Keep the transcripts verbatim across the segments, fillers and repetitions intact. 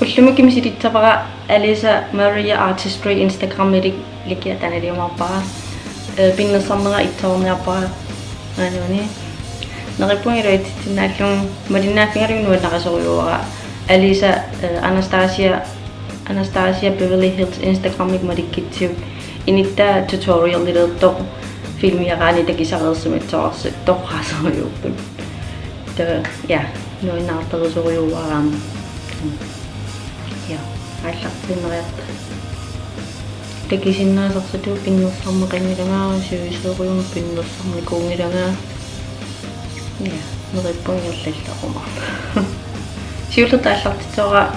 Ullumi misilittavara Alisa Maria Artistry Instagramilikkut, taanna iliumaarpara. Eh, pinnersarnera ittoorniarpara. Anuani. Neriuppunga iluatsitsinnaallunga, malinnaaffigalugu nuannarisorujuara. Alisa, eh, Anastasia, Anastasia Beverly Hills Instagramimi malikkitsiuk. Inittaa tutorialileertoq filmiaraanni takusareersimassavarsi toqqaasorujuupput. Taava, ja, nuannaartarisorujuuara aamma. Ja, aallartiinnariarta. Takusinnaasarsiutigut pinnersarneqanngilanga, sivisoorujummik pinnersarnikuunngilanga. Ja, neriuppunga ingerlalluaruma. Siullertut aallartittoqarama,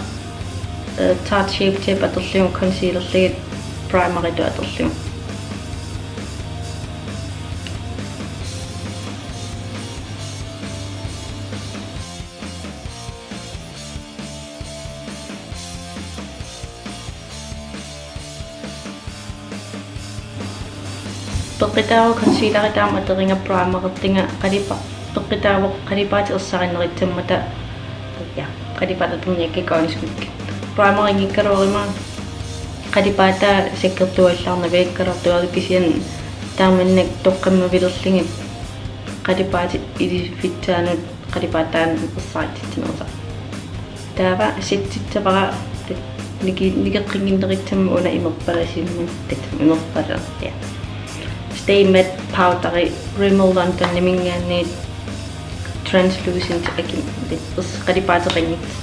eh, Tarte Shape Tape atorlugu, concealerlugit primeritut atorlugu. Peqqutaavoq concealeri taama atoriga primerertunga qalipa-, peqqutaavoq qalipaatit ersarinnerusammata, ja, qalipaat atorniakkakka øjenskygge. Primerinngikkaluaruma qalipaataa sakkortuallaarnavianngikkaluartoq kisianni taamannak toqqammavilerlugit qalipaatit iliffittaanut qalipaataa ersaritsitsinerusaq. Taava settissavara niki-, nikeqqinnginnerussammat una imerpalasimmat, tat imerpala, ja. Stay Matte powderi Rimmel Londoniminngaanniit translucent akim, tat ers-, qalipaateqanngitsoq.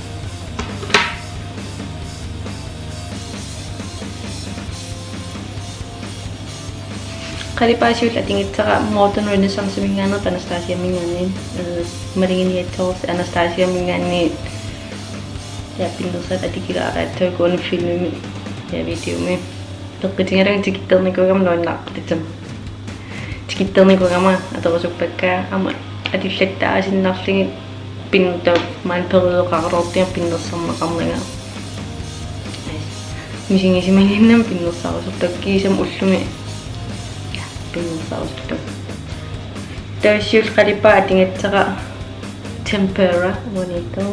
Qalipaat siulleq atugassara Modern Renaissanceminngaanneerpoq Anastasiaminngaanniit, eh, maluginiassavarsi Anastasiaminngaanniit. Ja, pinnersaatit atukulaaraatsagut una filmimi, ja, videomi. Peqqutigalugu tikittarnikuugama nuannaartitsam. Tikittarnikuugama atorusuppakka, aamma atullattaasinnarlugit pinnertaagut maani periuseqarluartiga pinnersarneqarnanga. Misigisimaginnama pinnersarusuppakka, kiisami ullumi pinnersarusuppakka. Taava siulleq qalipaat atugassara Tempera, bonito.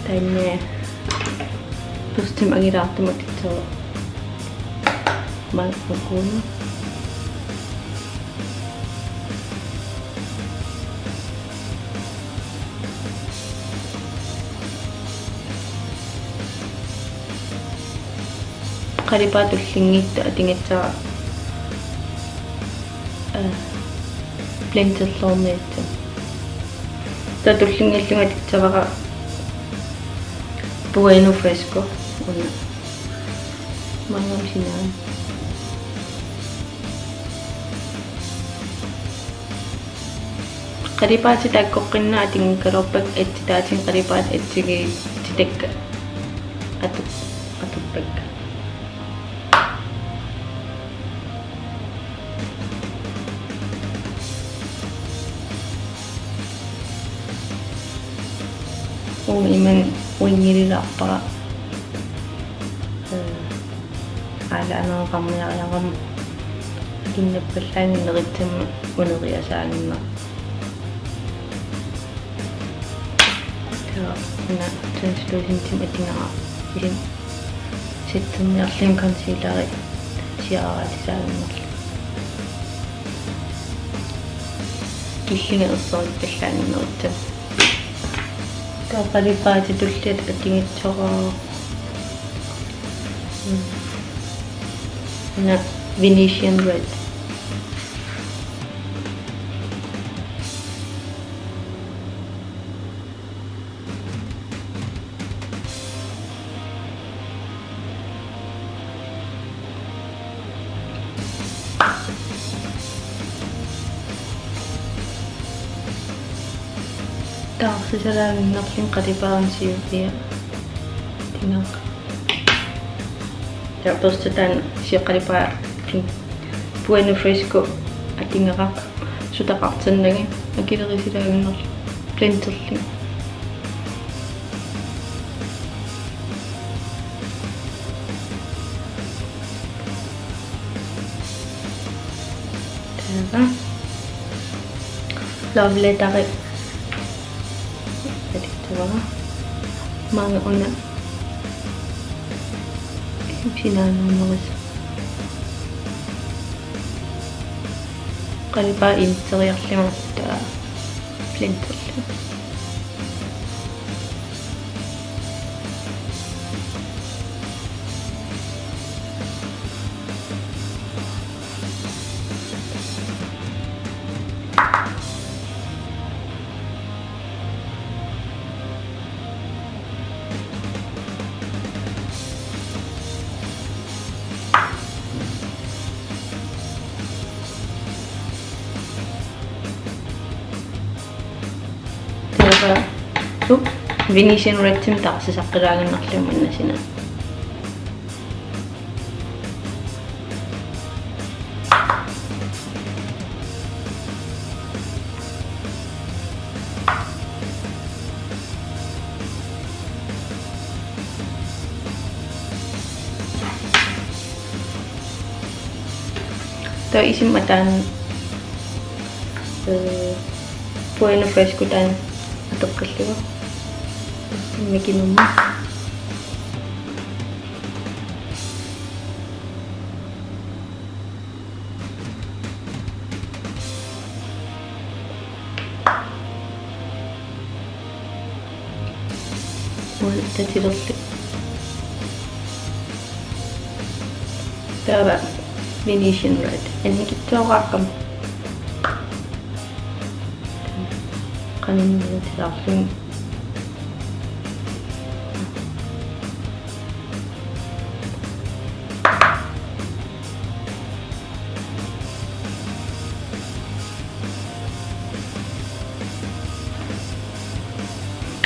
Taanna børstimik angilaartumik atussavara. Maannakkut. Qalipaat tullinnguuttoq atugassara, eh, blenderluarniassammat. Taava tullinnguullugu atussavara Bueno Fresco. Una. Maanngaanniit sinaani. Qalipaatit taakkoqqinnaat atugassagaluarpakka, assitaatigut qalipaatit assigiitsitakka atu-, atuppakka. Uunga ima uinngililaarpara. Eh, aalaanera qarniariarama akinnappallaannginnerussammat uneriasaaginnarpoq. Taava una translucentimik atugara. Isin setterniarlunga concealeri siareeraatisaaginnarlugu. Killingaatit ersarissallaannginnerussammat. Taava qalipaatit tulliat atugassara. Mm. Una Venetian Red. Taarsisalaaginnarlunga qalipaarama siulia. Tingaq. Taava børsti taanna siulleq qalipaat Bueno Fresco atugara sutaqartinnagit akilerusilaaginnarlunga blenderlunga. Taava Love Letteri atussavara. Maanga una sinaannerisa. Qalipaat interiarlunga taava blenderlunga. Taava, up, Venetian Red-imik taarsisaqqilaaginnarlugu maanna sinaanni. Taava isima taanna, eh, Bueno Fresco taanna atoqqillugu. Mikinumma. Uani tatilerli. Taava Venetian Red. Annikitsuaraaqqamik. Qaninnguutilaarluni.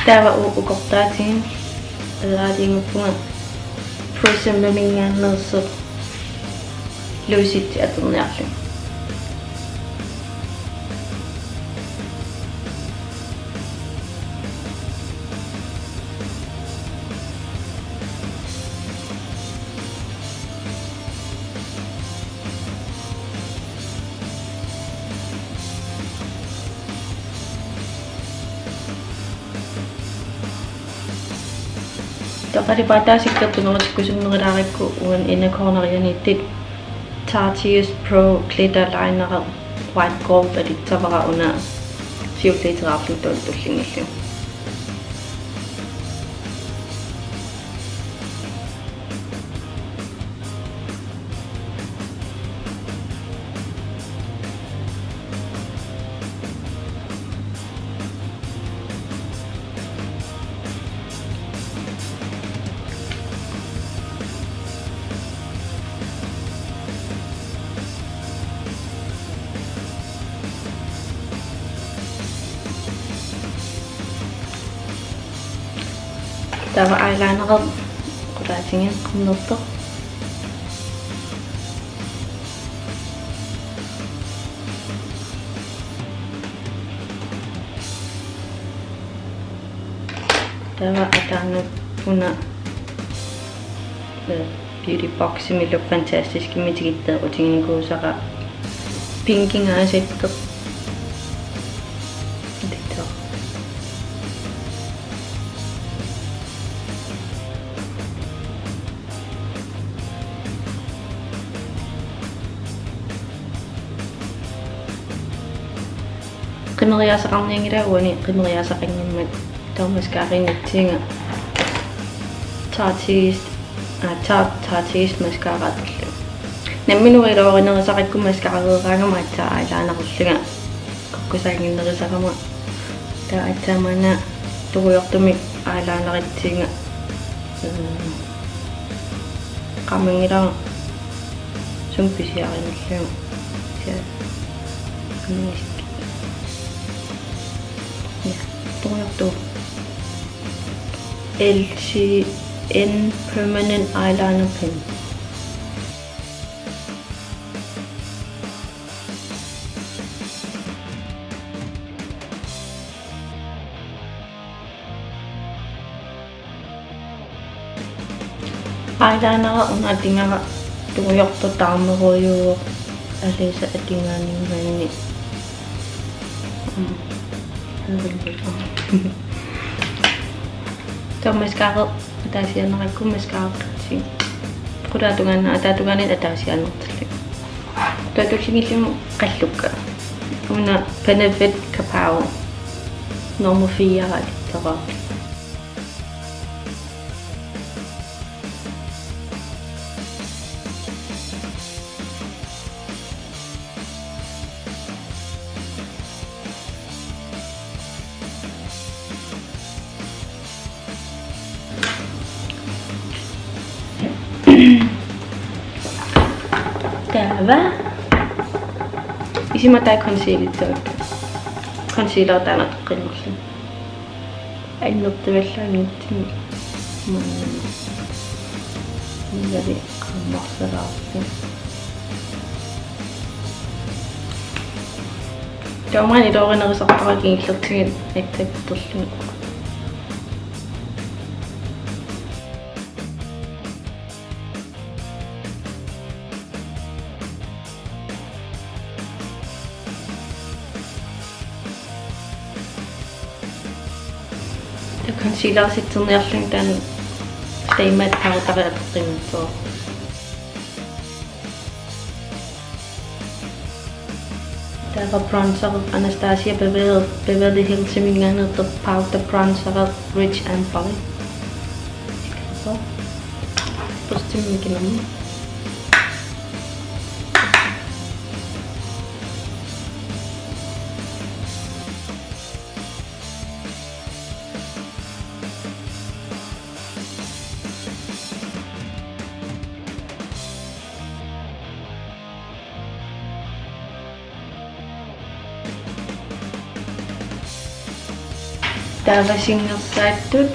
Taava u-, ukortaatiginngilara, aalajangiuppunga Prism-iminngaanneersoq Lucid atorniarlunga. Taava qalipaataa sikkertunerutikkusunnerulaarakku uani inner cornerianiittut Tarteist Pro Glitter Liner White Gold atussavara una siulliuteqarluni tullinngilu. Taava eyeliner qulaatiginngilara qernertoq. Taava ataanut una, eh, Beauty Box-imi Look Fantastic-imi tikitteeqqutiginikuusara pinkingaasattoq. Taava qimeriaasaqarnianngilara uani qimeriaasaqanngimmat taava mascararinnitsinga Tarteist, aa, Tarte, Tarteist mascara atorlugu. Nammineq iluarinerusarakkit mascarareeraangama aatsaat eyelinerullunga kukkusaannginnerusarama. Taava aatsaat maanna tungujortumik eyelineritsinga, mm, qaamanngilara sumut pisiarinerlugu. Sia. Qaamanngilara. Ja, tungujortoq. L C N Permanent Eyeliner Pen. Eyeliner una atingara tungujortoq taarnerujuuvoq Alisa atingaaninngaanniit. Mm. Taava mascara ataasiaannarlugu mascara qatsi. Qulaatungaanna ataatungaanit ataasiaannartillugu. Taava tulliullugu qallukka. Una Benefit Kapow nummer fire alittoraa. Taava. Isima taava concealertut. Concealer taanna toqqinnerlu. Annertuallaanngitsunik. Maanna. Nilali qammarsalaarpoq. Taamaani toorinerisarpara kingullertigut attattorlugu. Concealer sitserniarlunga taanna Stay Matte powderi atoqqinngitsoq. Taava bronzer Anastasia Beverly, Beverly Hillsiminngaanneersoq powder bronzer Rich Amber. Børstimmikinermi. Taava sinnersaattut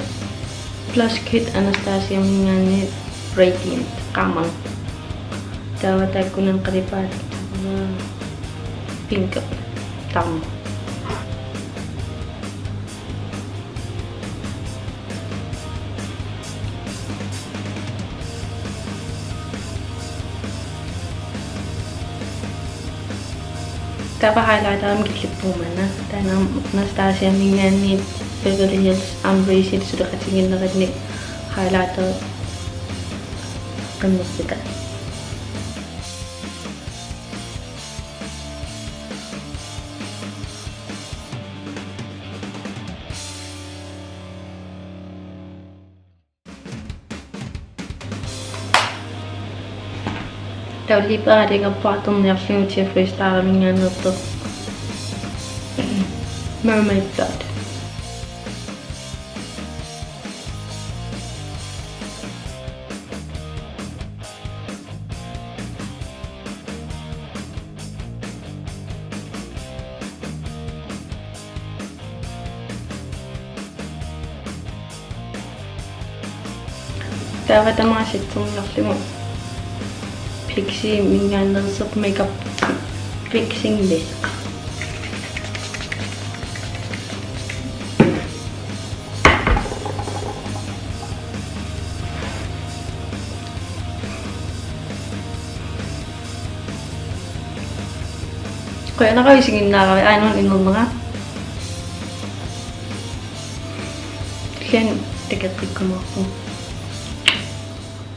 blush kit Anastasiaminngaanniit Radiant qaammat. Taava taakkunani qalipaat, taava pinki taama. Taava highlighterimut killippugut maanna. Taanna Anastasiaminngaanniit Beverly Hills Amrezy suleqatigiinnerannik highlighteri qimmerpita. Taava lip aalajangerpoq atorniarlugu Jeffree Stariminngaanneersoq Mermaid Blood. Taava tamaasa sitserniarlugu Piximinngaanneersoq Makeup Fixing Mist. Qujanaq isiginnaaravit, aajuna inernera. Tulliani takoqqikkumaarpoq.